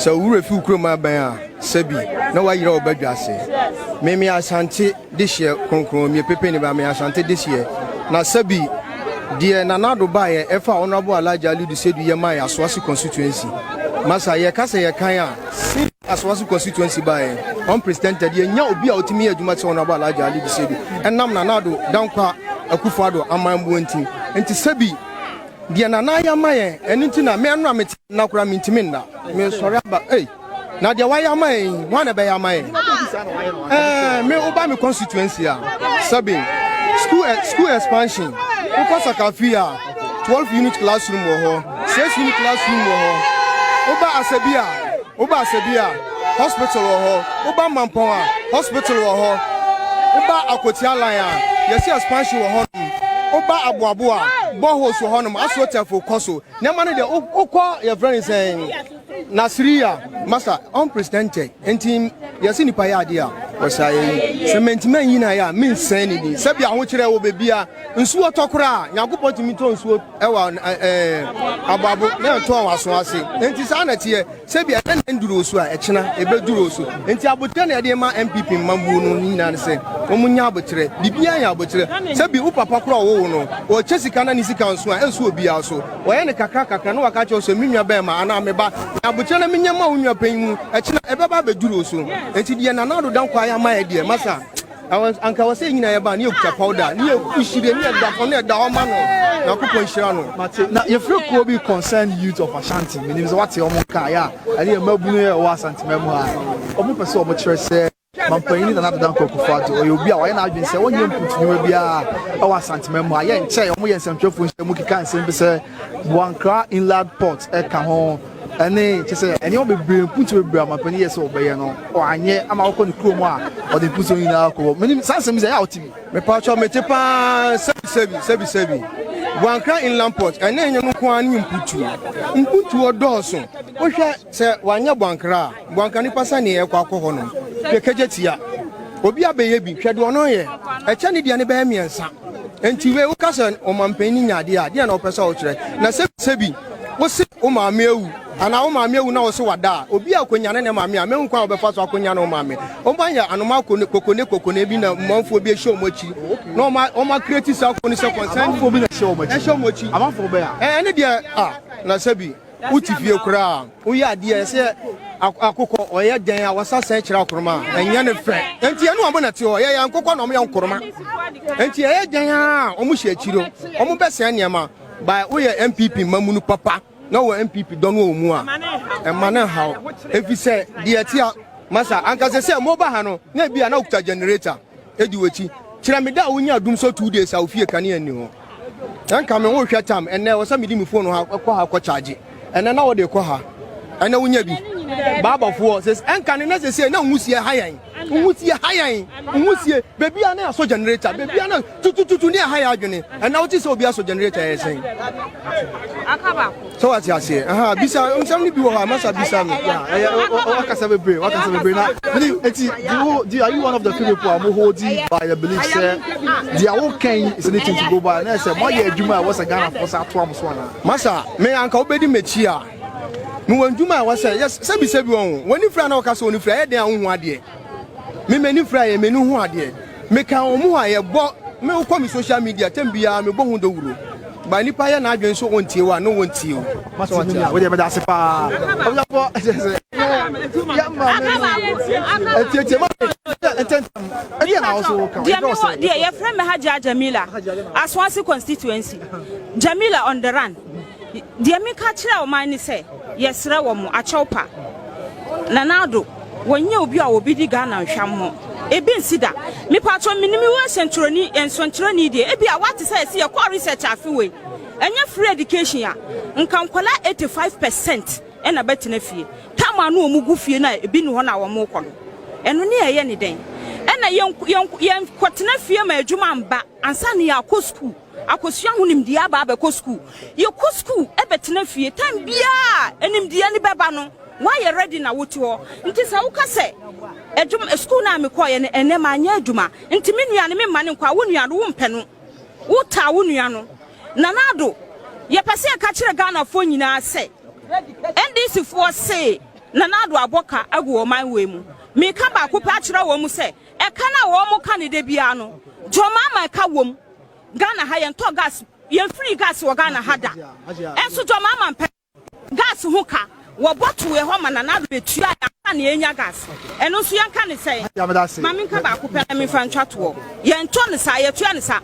Sɛ wo werɛ fi wo kurom abɛn a, sɛbi na woayera wo badwa ase. Me meyɛ Asante dehyeɛ kronkron, meyɛ Pepeni ba, meyɛ Asante dehyeɛ. Na sɛbi deɛ Nana Addo baeɛ ɛfa Honourable Alhaji Alidu Seidu yɛ maa yɛ Asoase constituency. Masa yɛka sɛ yɛkan a, since Asoase constituency baeɛ, unprecedented, yɛnnya obi a ɔtumi yɛ adwuma te sɛ Honourable Alhaji Alidu Seidu ɛnam Nana Addo Dankwa Akufo Addo amammuo nti. Nti sɛbi Deɛ Nana ayɛ ama yɛn, ɛno nti na me ɛno a mete nna koraa mentumi nna. Mesɔre aba, ei, na deɛ wayɛ ama yɛn yi, hwan na ɛbɛyɛ ama yɛn? Ɛɛ, me woba me constituency a, sɛbe, school, eh, school expansion, wokɔ Sakafi a, 12 unit classroom wɔ hɔ, 6 unit classroom wɔ hɔ. Woba Asabi a, Woba Asabia a, hospital wɔ hɔ. Woba Mampɔn a, hospital wɔ hɔ. Woba Akotia line a, yɛsi expansion wɔ hɔnom. Woba Aboabo a, boreholes wɔ hɔnom, astroturf kɔ so. Nneɛma no deɛ, wokɔ yɛfrɛ no sɛn, Nasiriya, masa, unprecedented. Nti yɛsi nipa yɛ adeɛ a, wɔsɛ ayɛ yi. Sɛ mantumi anyi no ayɛ a, mensɛn ne din. Sɛbi ahokyerɛ wɔ baabi a, nsuo tɔ koraa, Nyankopɔn tumi tɔ nsuo ɛwɔ ɛɛ aboabo na ɛtɔ wɔn aso ase nti saa na ɛteɛ sɛbi ɛnɛ na nduru osu a ɛkyena ebeduru osu nti abotrɛ na ɛde ma npp mmambuo no nyinaa ne sɛ wɔn nya abotrɛ biribiara yɛ abotrɛ sɛbi wo papa koro a ɔwɔ wo no ɔkyɛ sika na ne sika nso a ɛnso obiara so wɔyɛ ne kakra kakra na waka kyerɛ sɛ me nua bɛrima anaa me ba na abotrɛ na menyɛ ma wo nua panyin mu ɛkyena ɛbɛba abɛduru osu nti deɛ Nana Addo Dankwa ayɛ ama yɛ deɛ masa Anka wɔ sɛ yɛn nyinaa yɛba ne yɛkuta powder ne yɛhyire ne yɛda fam ne yɛda hɔ ma no. Nyankopɔn nhyira no. Mate. Na yɛfrɛ kuo bi Concerned Youth of Ashanti. Menim sɛ woate wɔn nka yɛ a ɛne yɛn mmabunu yɛ ɛwɔ Asanteman mu ha. Wɔn pɛ sɛ wɔn kyerɛ sɛ Mampanyin Nana Addo Dankwa Akufo-Addo ɔyɛ obi a wayɛ n'adwene sɛ ɔnyɛ mputu nnwuma biara ɛwɔ Asanteman mu ha. Yɛ nkyɛe wɔn yɛ nsɛmtwerɛfoɔ nhyiamu keka nsɛm bi sɛ Boankra Inland Port ɛka ho. Ɛne, kyerɛ sɛ, nneɛma bebree, mpuntuo bebree a ɔmampanin yɛɛ sɛ ɔbɛyɛ no, wanyɛ ama wokɔ ne kurom a, ɔde mpuntuo nyinaa kɔ hɔ. Menim saa nsɛm yi sɛ, ɛyɛ a wote bi? Mepatwɔ mete paa sɛbi sɛbi sɛbi sɛbi Boankra Inland Port ɛne ɛnyɛ no nko ara ne mputuo mputuo dɔɔso wohwɛ sɛ wanyɛ Boankra a Boankra nipa sɛ ne ɛkɔ akɔ hɔ nom hwɛ kagya tia obi abɛyɛ bi hwɛ deɛ ɔno yɛ ɛkyɛ ne deɛ ne bɛyɛ mmiɛnsa nti wei woka sɛ ɔmampanin ne nya adeɛ a deɛ na wopɛ sɛ wokyerɛ na sɛbi sɛbi Wose wo maame awu anaa wo maame awu na wose wada a, obi a akonyane ne maame a, mehu kwan a wɔbɛfa so akonyane wo maame. Wɔn ayɛ anoma kone kokone kokone bi na mmanfoɔ bi ahyɛ wɔn akyi na wɔn wɔn akireti saa kuo no sɛ kɔnsɛn. Amanfoɔ bi na ɛhyɛ wɔn akyi. Ɛhyɛ wɔn akyi. Amanfoɔ bɛn a? Ɛne deɛ a na sɛbi wote fie koraa woyɛ adeɛ sɛ akokɔ ɔyɛ dɛn a wɔsa sɛn kyerɛ akoroma a ɛnyɛ ne fɛ. Enti ɛne wɔn na te hɔ yɛyɛ nkokɔ na wɔn yɛ nkoroma. Enti ɛyɛ dɛn a wɔn hyɛ akyiri wɔn bɛsɛn nneɛma. By woyɛ NPP mmamunu papa na wɔ NPP dɔ no wɔ mu a, ɛma no nhaw. Efisɛ deɛ ɛte a, masa, anka sɛ sɛ moba ha no, na ebi a na wokuta generator edi w'akyi. Kyerɛ me da a wonya adum sɛ 2 days a ofie kanea nni hɔ. Ɛnka me wohwɛ tam, ɛnɛ ɛwɔ sɛ mede me phone ha kɔ ha kɔ charge. Ɛnɛ na wode kɔ ha. Ɛnɛ wonya bi. Baabafoɔ, sɛ ɛnka ne na sɛ sɛ na nwusie ha yɛn. Nwusie ha yɛn. Nwusie, baabi a na yɛasɔ generator, baabi a na tutututu ne ɛha yɛ adwene. Ɛnna wote sɛ obi asɔ generator yɛ sɛn? Sɛ wate aseɛ? Aha, bisa nsɛm no bi wɔ hɔ a masa bisa me. Wakasa bebree, wakasa bebree na mene eti do do are you one of the few people a mo hold by the belief sɛ deɛ woka yi is anything to go by na ɛsɛ moayɛ adwuma a ɛwɔ sɛ Ghanafoɔ sɛ atoa mo so anaa? Masa, me anka wobɛdi m'akyi a, mewɔ ndwuma a ɛwɔ sɛ yɛ sɛbisɛbi wɔn ho. Wɔn fira na wɔka sɛ wɔn fira ɛyɛ den a wohu adeɛ. Me m'ani fira yɛ m'ani hu adeɛ. Meka wɔn ho a yɛbɔ me wokɔ me social media tɛm biara mebɔ ho dawuro. Ba nipa yɛ n'adwene so wɔntie wo a na wɔntie wo. Mate me nua, wodeɛ meda ase paa. Abusuafoɔ ɛkyɛ sɛ yɛ ma me no ɛtietie ma me ntɛntɛm ɛdeɛ na wo so woka. Deɛ mewɔ deɛ yɛfrɛ me Hajia Jamila Aswasi constituency Jamila on the run. Deɛ meka kyerɛ ɔman ne sɛ yɛsrɛ wɔn akyɛw pa. Nana Addo wɔnyɛ obi a obi di Ghana nhwammɔ. Ebi nsi da. Mepatwɔ menim wo nsɛnkyerɛni nsɛnkyerɛni deɛ ebi a wate sɛ yɛsi yɛkɔɔ research afe wei ɛnyɛ free education a nka nkwadaa 85% ɛna bɛtena fie. Tam a na wɔn gu fie no a ebi ni hɔ na wɔn rekɔ no ɛno ne ɛyɛ ne dɛn? Ɛna yɛn yɛn yɛnkɔtena fie ma adwuma mba ansa na yɛakɔ school. Akosua ho nimdeɛ aba abɛkɔ sukuu. Yɛkɔ sukuu bɛtena fie. Time biara a nimdeɛ no bɛba no, woayɛ ready na wote hɔ. Nti sɛ woka sɛ, adwuma, sukuu no a mekɔeɛ no, ɛnnɛ manyɛ adwuma, nti me nua no memma no nkɔ a, wo nua no, wompɛ no. Wotaa wo nua no. Nana Addo, yɛpɛ sɛ yɛka kyerɛ Ghanafoɔ nyinaa sɛ, NDC foɔ se. Nana Addo abɔ ka agu ɔman wei mu. Meka baako pɛ akyerɛ wɔn sɛ, ɛka no a wɔn ka no da biara no, John Mahama ɛka wom. Ghana ha yɛntɔ gas, yɛmfiri gas wɔ Ghana ha da. Ɛnso John Mahama mpɛ gas ho ka. Wɔbɔ too yɛ hɔ ma Nana Addo bɛtua yɛ ansa na yɛnya gas. Ɛno nso yɛnka ne sɛn? Ma menka baako pɛ na memfa ntwa toɔ. Yɛntɔ no saa, yɛtua no saa.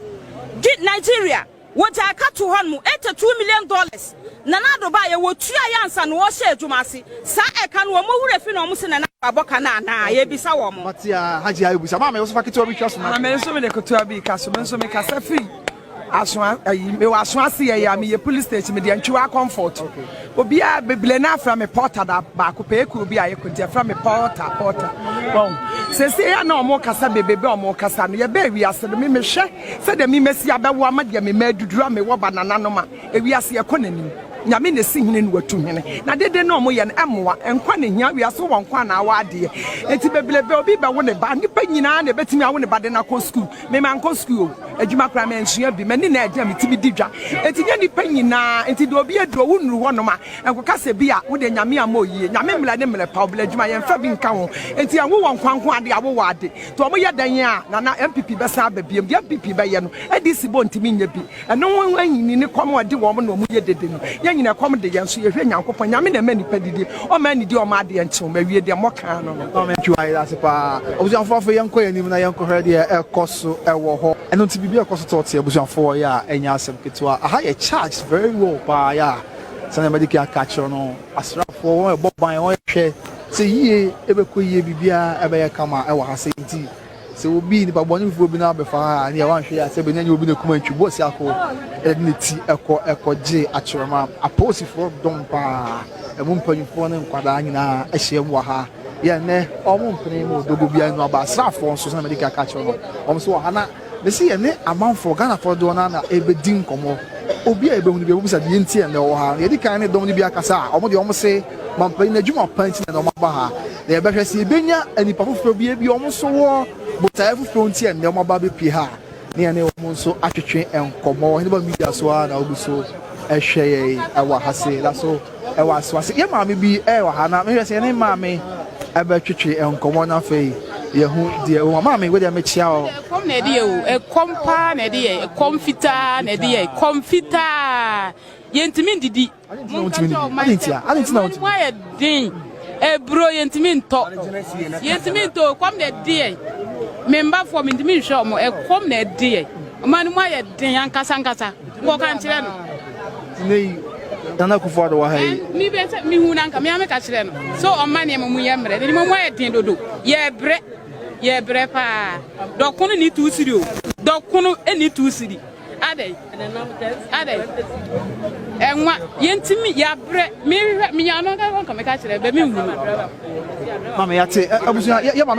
Gye Nigeria. Wɔgyaa ka too hɔ nom, $82 million. Nana Addo baeɛ, wɔtuaeɛ ansa na wɔrehyɛ adwuma ase. Saa ɛka no, wɔn werɛ fi na wɔn se Nana Addo abɔ ka no anaa? Yɛrebisa wɔn. Mate a, Hajia ayɛ Maame, wo so fa ketewa bi twa so na. Me nso mede ketewa bi ka so. Me nso mekasa firi aso ayi, mewɔ aso ase yɛ yɛ a meyɛ police station, mede Antwiwa Comfort. Obiara bebree na afra me porter da baako pɛ ekuo bi a yɛkɔ nti afra me porter porter. Wɔn sese ya na ɔmo kasa bebrebe, ɔmo kasa no yɛbɛ ewiase no, me mehwɛ sɛdeɛ me mesi abɛwo ama deɛ me mma aduduru a mewɔ ba nananom a ewiase yɛkɔ n'anim. Nyame na esi hene na watu hene na dede na ɔmo yɛ no ɛmoa nkwa na hia wiase wɔ nkwa na awɔ adeɛ. Eti bebrebe obi bɛwo ne ba, nipa nyinaa na ebetumi awo ne ba de n'akɔ sukuu. Mema nkɔ sukuu o, adwuma koraa mansua bi, m'ani na ɛgye a metumi di dwa. Eti nyɛ nipa nyinaa nti deɛ obi aduro wo nnuru hɔnom a nkɔka sɛ bi a wode Nyame ama oyie. Nyame mmerɛ ne mmerɛ pa ɔbla adwuma yɛmfa bi nka ho. Enti ɛnwo wɔ nkwa nko ade a wowɔ ade nti ɔmo yɛ dɛn a Nana NPP bɛsan aba biom. Deɛ NPP bɛyɛ no ADC bɔ ntumi nyɛ bi. Ɛno ho ahini ne kɔm a ɛde wɔn na ɔmo yɛ dede no. Yɛn nyina ɛkɔm de yɛn so yɛhwɛ Nyankopɔn. Nyame na ɛma nipa didi, ɔma anidi, ɔma adeɛ nkyew ma awie deɛ mmɔkaa no. Maame Antwiwa, yɛda ase paa. Abusuafoɔ, afei yɛnkɔ yɛn anim na yɛnkɔhwɛ deɛ ɛkɔ so ɛwɔ hɔ. Ɛno nti biribi a ɛkɔ so tɔɔte abusuafoɔ yɛ a ɛnyɛ asɛm ketewa. Aha yɛ charged very well paa yɛ a sɛnea mɛde kan aka akyerɛ no, asraafoɔ wɔn ɛbɔ ban, wɔn hwɛ sɛ yie ɛbɛkɔ yie, biribiara ɛbɛyɛ kama ɛwɔ ha sɛ. Nti sɛ obi nipa bɔnefoɔ bi na abɛfa ha a, ne yɛ wanhwɛ yɛ asɛ bɛnya nyɛ obi na kuma ntwi bɔsi akɔ ɛde ne ti ɛkɔ ɛkɔgye akyerɛma. Apolisifoɔ dɔm paa, ɛmu mpanyinfoɔ ne nkwadaa nyinaa ahyia mu wɔ ha. Yɛ nnɛ ɔmo mpene mu dogo biara nu aba. Asraafoɔ nso, sɛ mɛde aka akyerɛ no, ɔmo nso wɔ ha na mesi yɛ ne amanfoɔ Ghanafoɔ dodoɔ no na ɛbɛdi nkɔmmɔ. Obi a yɛbɛhu no bi ɛbɛbusa deɛ nti ɛnɛ wɔ ha. Yɛdi kan ne dɔm no bi akasa a ɔmo deɛ ɔmo se mampanyin n'adwuma pa nti na ɔmo aba ha, na yɛbɛhwɛ sɛ yɛbɛnya nipa foforɔ bi ebi ɔmo nso wɔ botaeɛ foforɔ nti ɛnɛ ɔmo aba abɛpie ha ne yɛne wɔn nso atwetwe nkɔmmɔ. Ɔheneba Media so a na ogu so ɛhwɛ yɛn ɛwɔ ha se da so ɛwɔ aso ase. Yɛ maame bi ɛwɔ ha na mehwɛ sɛ yɛne maame ɛbɛtwetwe nkɔmmɔ na afei yɛho deɛ wɔn. Maame, wo deɛ mekyia o. Ɛkɔm na ɛde yɛ o, ɛkɔm paa na ɛde yɛ, ɛkɔm fitaa na ɛde yɛ, ɛkɔm fitaa, yɛntumi ndidi. Ade nti na mu ayɛ den, eburo yɛntumi ntɔ, yɛntumi ntɔ, ɛkɔm na ɛde yɛ. Me mbafoɔ mentumi nhwɛ ɔmo, ɛkɔm na ɛde yɛ. Ɔman no mu ayɛ den ankasa ankasa, kɔka nkyerɛ no. Ne yi Nana Akufo Addo wɔ ha yi. Mi bɛ sɛ mihu na nka mi ame ka kyerɛ no so ɔma nneɛma mu yɛ mmerɛ, nneɛma mu ayɛ den dodo, yɛ brɛ, yɛ brɛ paa. Dɔkono ni 2 cedi o, dɔkono ni 2 cedi. Adɛ adɛ ɛnwa yɛntumi, yɛabrɛ. Mehwɛ menya no nka nka meka kyerɛ bɛ mehu no. Maame, yɛate. Abusua, yɛ maame.